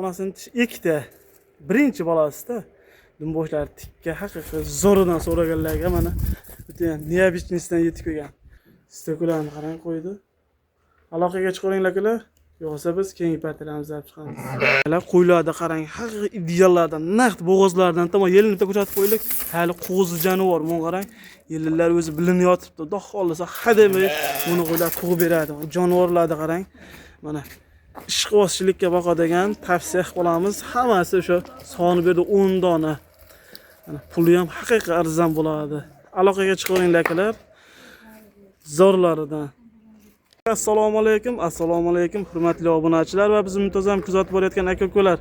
Onasini tishi ikkita. Birinchi bolasida dumboshlar tikka, haqiqiy zo'ridan so'raganlarga mana butun необычный sidan yetib kelgan. Stokularni qarang qo'ydi. Aloqaga chiqaveringlar akalar. Yo'qsa biz keyingi partiyalarimizni olib chiqamiz. Akalar, qo'ylarda qarang, haqiqiy ideallardan, naqd bo'g'ozlardan tamom yelinib ko'rsatib qo'ydik. Hali qo'zi jonivor, buni qarang. Yelinlar o'zi bilinib yotibdi. Xudo xohlasa hademay buni qo'ylar tug'ib beradi. Jonivorlarni qarang. Mana ishqibozchilikka boqadigan tavsiya qilib qolamiz. Hammasi o'sha soni bu yerda 10 dona. Mana puli ham haqiqiy arzon bo'ladi. Aloqaga chiqaveringlar akalar. Zo'rlaridan. Assalomu alaykum, assalomu alaykum hurmatli obunachilar va bizni muntazam kuzatib borayotgan aka-ukalar.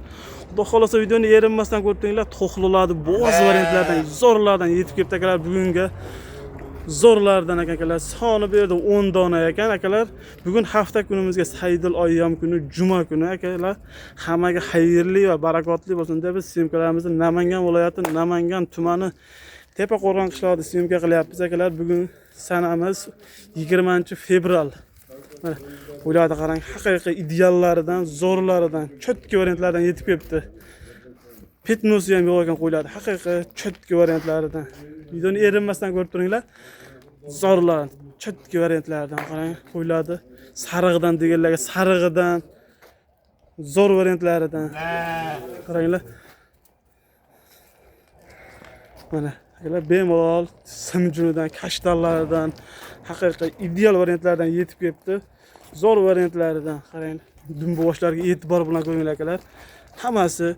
Xudo xolasa videoni erinmasdan ko'rib turinglar. To'xlilarni bo'g'oz variantlardan, zo'rlardan yetib kelibdi akalar bugungi. Zo'rlardan akalar, soni bu yerda 10 dona ekan akalar. Bugun hafta kunimizga Saydil oyyom kuni, juma kuni akalar. Hammaga xayrli va barakotli bo'lsin deb biz syomkalarimizni Namangan viloyati, Namangan tumani Tepaqo'rg'on qishlog'ida syomka qilyapmiz akalar. Bugun sanamiz 20-fevral. Mana ularda qarang, haqiqiy ideallaridan, zo'rlaridan, cho'tki variantlardan yetib kelibdi. Petnosi ham yo'q ekan qo'yiladi. Haqiqiy cho'tki variantlaridan. Videoni erinmasdan ko'rib turinglar. Zo'rlar, cho'tki variantlaridan qarang, qo'yiladi. Sarig'idan deganlarga sarig'idan, zo'r variantlaridan. Qaranglar. Mana akalar bemalol simjunidan, kashtanlaridan, haqiqiy ideal variantlardan yetib kelibdi. Zo'r variantlaridan qarang. Dumba boshlarga e'tibor bilan ko'ringlar akalar. Hammasi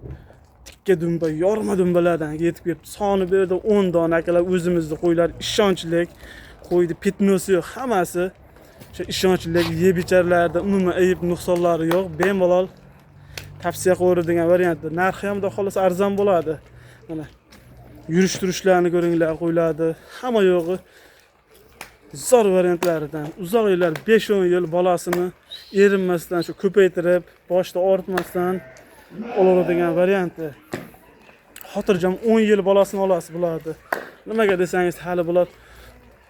tikka dumba, yorma dumbalardan yetib kelibdi. Soni bu yerda 10 dona akalar, o'zimizni qo'ylar ishonchlik, qo'ydi petnosi yo'q, hammasi o'sha ishonchlik, yeb icharlarda umuman ayib nuqsonlari yo'q. Bemalol tavsiya qilaveradigan variantda. Narxi ham xudo xohlasa arzon bo'ladi. Mana yurish turishlarni ko'ringlar, qo'yiladi. Hamma yo'g'i zo'r variantlaridan. Uzoq yillar, 5-10 yil bolasini erinmasdan shu ko'paytirib, boshda ortmasdan olaveradigan varianti. Xotirjam 10 yil bolasini olasiz bularni. Nimaga desangiz, hali bular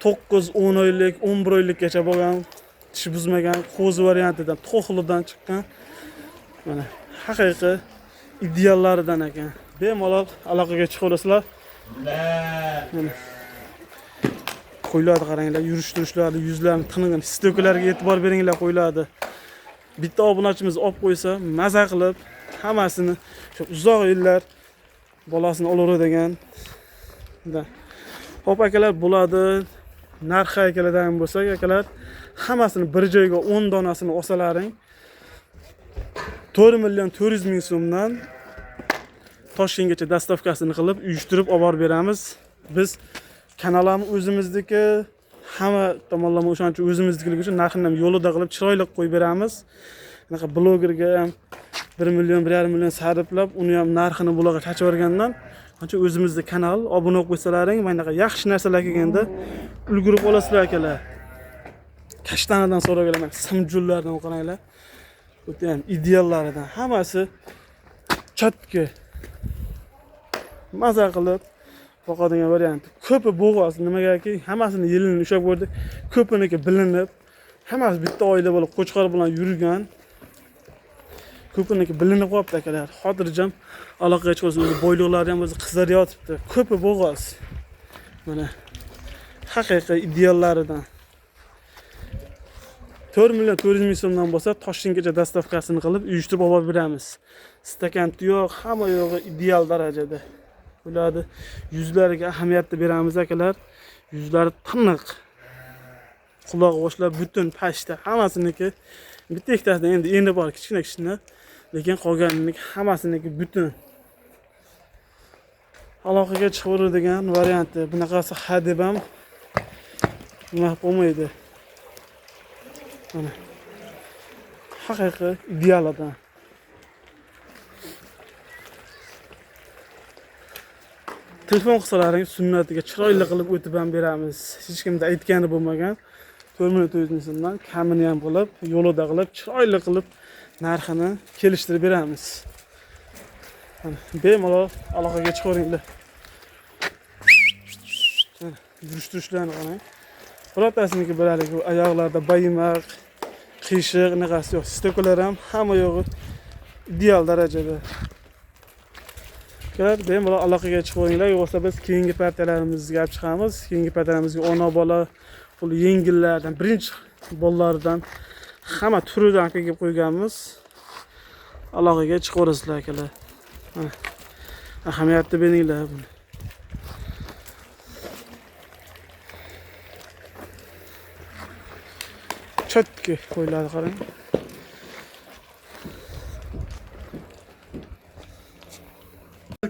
9-10 oylik, 11 oylikgacha bo'lgan, tish buzmagan qo'zi variantidan, to'xlidan chiqqan. Mana haqiqiy ideallaridan ekan. Bemalol aloqaga chiqaverasizlar. Mana qo'yiladi qaranglar, yurish turishlari, yuzlarini tinig'ini, stokalarga e'tibor beringlar qo'yiladi. Bitta obunachimiz olib qo'ysa, maza qilib hammasini shu uzoq yillar bolasini olaveradigan. Xo'p akalar, bo'ladi. Narxi akalardan bo'lsak akalar, hammasini bir joyga 10 donasini olsalaring 4 million 400 ming so'mdan Toshkentgacha dastavkasini qilib, uyushtirib olib borib beramiz. Biz kanal ham o'zimizniki, hamma tomonlama o'shancha o'zimiznikiligi uchun narxini ham yo'lida qilib, chiroyli qilib qo'yib beramiz. Anaqa blogerga ham 1 million, 1,5 million sarflab, uni ham narxini bularga chachib yuborgandan ancha o'zimizni kanal obuna bo'lib qo'ysalaring, mana bunaqa yaxshi narsalar kelganda ulgurib olasizlar akalar. Kashtanidan so'raganlar, simjullardan qaranglar. Bu ham ideallaridan hammasi chatki. Maza qilib boqadigan variant. Ko'pi bo'g'oz, nimagaki hammasini yelini ushlab ko'rdik. Ko'piniki bilinib, hammasi bitta oila bo'lib qo'chqor bilan yurgan. Ko'piniki bilinib qolibdi akalar. Xotirjam aloqaga chiqsa, o'zi boyliqlari ham o'zi qizarib yotibdi. Ko'pi bo'g'oz. Mana haqiqiy ideallaridan. 4 million 400 ming so'mdan bo'lsa Toshkentgacha dastavkasini qilib uyushtirib olib beramiz. Stakan tuyoq, hamma yo'g'i ideal darajada. Ularni yuzlariga ahamiyatni beramiz akalar. Yuzlari tiniq. Quloq boshlar butun pashta, hammasiniki bitta ikkitasida endi endi bor kichkina kichkina, lekin qolganiniki hammasiniki butun. Aloqaga chiqaveradigan varianti. Bunaqasi ha deb ham nima bo'lmaydi. Mana haqiqiy idealidan. Telefon qilsalaring sunnatiga chiroyli qilib o'tib ham beramiz. Hech kimda aytgani bo'lmagan. 4 million 400 ming so'mdan kamini ham qilib, yo'lida qilib, chiroyli qilib narxini kelishtirib beramiz. Mana bemalol aloqaga chiqaveringlar. Mana yurish turishlarni qarang. Birortasiniki bilalik, bu oyoqlarda baymaq, qiyshiq, anaqasi yo'q. Stokalar ham hamma yo'g'i Ideal darajada. Akalar, bemalol aloqaga chiqib, yo'qsa biz keyingi partiyalarimizga olib chiqamiz. Keyingi partiyalarimizga ona bola pul yengillardan, birinchi bolalardan hamma turidan kelib qo'yganmiz. Aloqaga chiqaverasizlar akalar. Mana ahamiyatni beringlar buni. Chotki qo'ylarni qarang.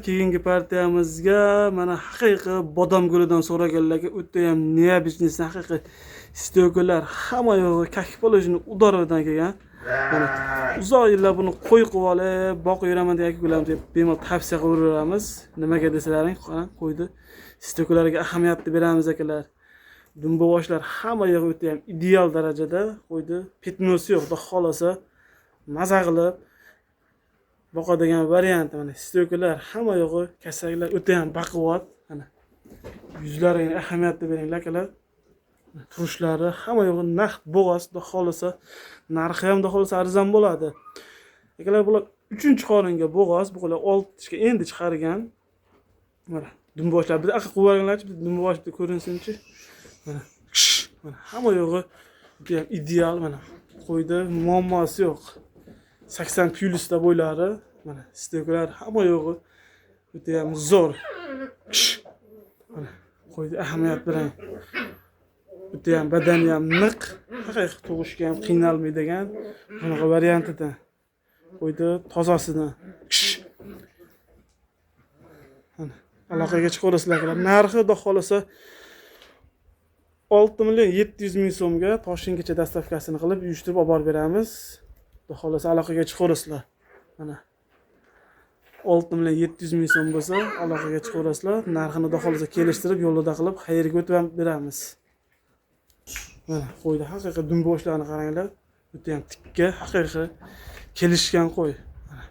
Keyingi partiyamizga mana haqiqiy bodom gulidan so'raganlarga o'ta ham необычный haqiqiy stoykalar hamma yo'g'i как положено udoridan kelgan. Mana uzoq yillar buni qo'y qilib olib boqib yuraman degan akalarga deb bemalol tavsiya qilaveramiz. Nimaga desalaring, qarang, qo'ydi stoykalarga ahamiyatni beramiz akalar. Dumbovoshlar hamma yo'g'i o'ta ham ideal darajada qo'ydi. Petnosi yo'q, xudo xolasa maza qilib boqadigan variant. Mana stoykalar hamma yo'g'i, kasaklar o'ta ham baquvvat. Mana yuzlariga ahamiyatni beringlar akalar. Turishlari hamma yo'g'i naqd bo'g'oz, xudo xolasa narxi ham xudo xolasa arzon bo'ladi. Akalar, bular 3-qoringa bo'g'oz, bular 6 tishga endi chiqargan. Mana dumboshlar bitta aql qilib yuboringlarchi, bitta dumbosh bitta ko'rinsinchi. Mana mana hamma yo'g'i juda ham ideal. Mana qo'ydi, muammosi yo'q. 80 plyusda bo'ylari, mana stoykalar hamma yo'g'i juda ham zo'r. Mana qo'ydi, ahamiyat bilan. Juda ham badani ham niq, haqiqiy tug'ishga ham qiynalmaydigan bunaqa variantida. Qo'ydi tozasidan. Mana aloqaga chiqaverasizlar. Narxi xudo xolasa 6 million 700 ming so'mga Toshkentgacha dastavkasini qilib uyushtirib olib borib beramiz. Xudo xolasa aloqaga chiqaverasizlar. Mana 6 million 700 ming so'm bo'lsa aloqaga chiqaverasizlar. Narxini xudo xolasa kelishtirib yo'lida qilib xayrga o'tib ham beramiz. Mana qo'yda haqiqiy dumboshlarni qaranglar. O'ta ham tikka, haqiqiy kelishgan qo'y. Mana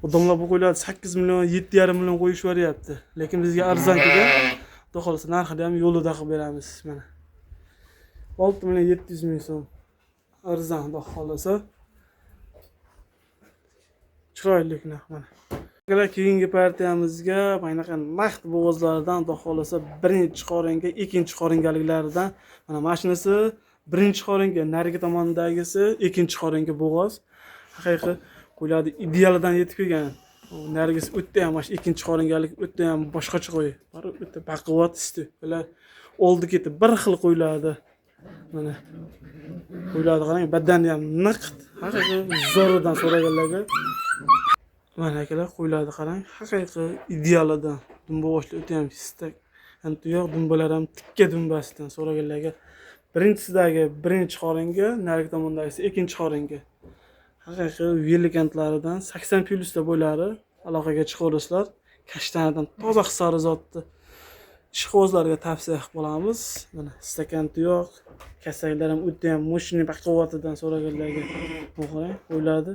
odamlar bu qo'ylarni 8 million, 7,5 million qo'yishib yuboryapti. Lekin bizga arzon kelgan. Xudo xolasa narxini ham yo'lida qilib beramiz. Mana 6 million 700 ming so'm arzon, xudo xolasa. Chiroyli narx mana. Akalar, keyingi partiyamizga bunaqa naqd bo'g'ozlardan xudo xolasa birinchi qoringa, ikkinchi qoringaliklaridan mana mashinasi birinchi qoringa, narigi tomondagisi ikkinchi qoringa bo'g'oz. Haqiqiy qo'ylarni idealidan yetib kelgan. Narigisi o'ta ham mana shu ikkinchi qoringalik o'ta ham boshqacha qo'y. Bari o'ta baquvvat isti. Ular oldi ketib bir xil qo'ylardi. Mana qo'ylarni qarang, badani ham niq, haqiqiy zo'ridan so'raganlarga. Mana akalar, qo'ylarni qarang, haqiqiy idealidan. Dumbovoshlar o'ta ham istak. Ham tuyoq dumbalar ham tikka dumbasidan so'raganlarga. Birinchisidagi birinchi qoringa, narigi tomondagisi ikkinchi qoringa. Haqiqiy velikantlaridan 80 plyusda bo'ylari aloqaga chiqaverasizlar. Kashtanidan toza hisori zotni ishqibozlarga tavsiya qilib qolamiz. Mana stakan tuyoq, kasaklar ham o'ta ham мощный baquvvatidan so'raganlarga qarang, qo'ylardi.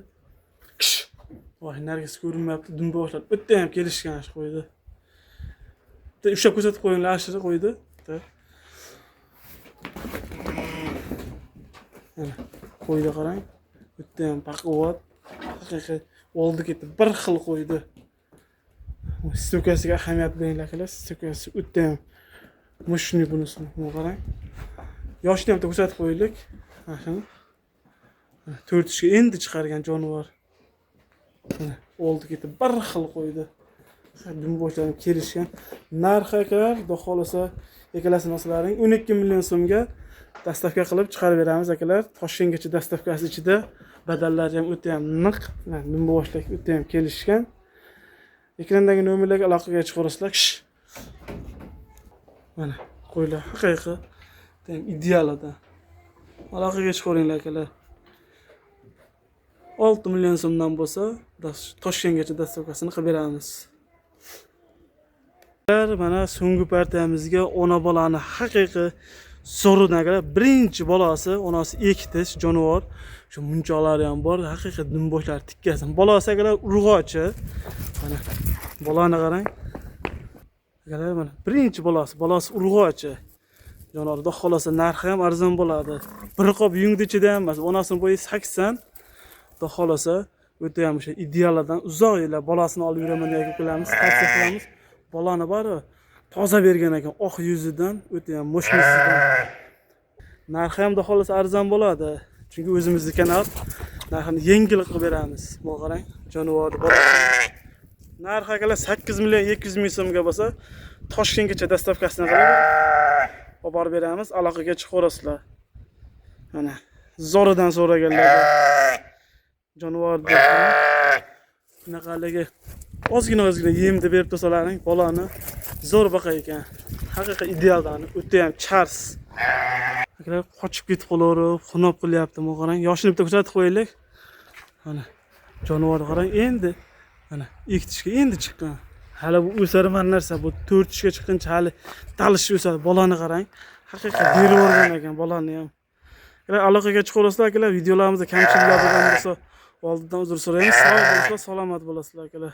Voy, narigisi ko'rinmayapti, dumboshlar o'ta ham kelishgan shu qo'ydi. Bitta ushlab ko'rsatib qo'yinglar, ashira qo'ydi. Mana qo'ydi qarang. O'ta ham baquvvat, haqiqiy oldi ketdi bir xil qo'ydi. Stukasiga ahamiyat beringlar akalar, stukasi o'ta ham мощный bunisini qarang. Yoshini ham ko'rsatib qo'yaylik. Mana shuni. 4 tishga endi chiqargan jonivor. Mana oldi ketdi bir xil qo'ydi. Dumboshlar kelishgan. Narxi akalar, xudo xolasa ikkalasini olsalaring 12 million so'mga dastavka qilib chiqarib beramiz akalar. Toshkentgacha dastavkasi ichida badallari ham o'ta ham niq, dumboshlar o'ta ham kelishgan. Ekrandagi nomerlarga aloqaga chiqaverasizlar. Mana qo'ylar haqiqiy idealida. Aloqaga chiqaveringlar akalar. 6 million so'mdan bo'lsa Toshkentgacha dastavkasini qilib beramiz. Mana so'nggi partiyamizga ona bolani haqiqiy zo'ridan akalar. Birinchi bolasi, onasi ikkitish jonivor. Shu munchoqlari ham bor, haqiqiy dumboshlar tikkasi. Bolasi akalar urg'ochi. Mana bolani qarang. Akalar mana birinchi bolasi, bolasi urg'ochi. Jonivor xudo xolasa narxi ham arzon bo'ladi. Bir qop yungni ichida ham emas, onasining bo'yi 80. Xudo xolasa O'ta ham o'sha ideallardan, uzoq yillar bolasini olib yuraman degan ukalarimiz tavsiya qilamiz. Bolani bari toza bergan ekan, oq yuzidan, o'ta ham мощный sidan. Narxi ham xudo xohlasa arzon bo'ladi. Chunki o'zimizni kanal, narxini yengil qilib beramiz. Bu qarang, jonivorni bolasi. Narxi, akalar, 8 million 200 ming so'mga bo'lsa, Toshkentgacha доставка sini qilib olib borib beramiz. Aloqaga chiqaverasizlar. Mana zo'ridan so'raganlar. Jonivor bunaqaligi ozgina ozgina yemni berib tursalaring, bolani zo'r boqar ekan. Haqiqiy idealdan, o'ta ham chars. Akalar, qochib ketib qolaverib, xunob qilyapti. Bu qarang, yoshini bitta ko'rsatib qo'yaylik. Mana jonivor, qarang, endi mana 2 tishga endi chiqqan. Hali bu o'sarman narsa, bu 4 tishga chiqquncha hali talish o'sadi. Bolani qarang, haqiqiy berib yuborgan ekan bolani ham. Akalar, aloqaga chiqaverasizlar, akalar. Videolarimizda kamchiliklar bo'lgan bo'lsa, oldindan uzr so'raymiz. Sog' bo'lasizlar, salomat bo'lasizlar, akalar.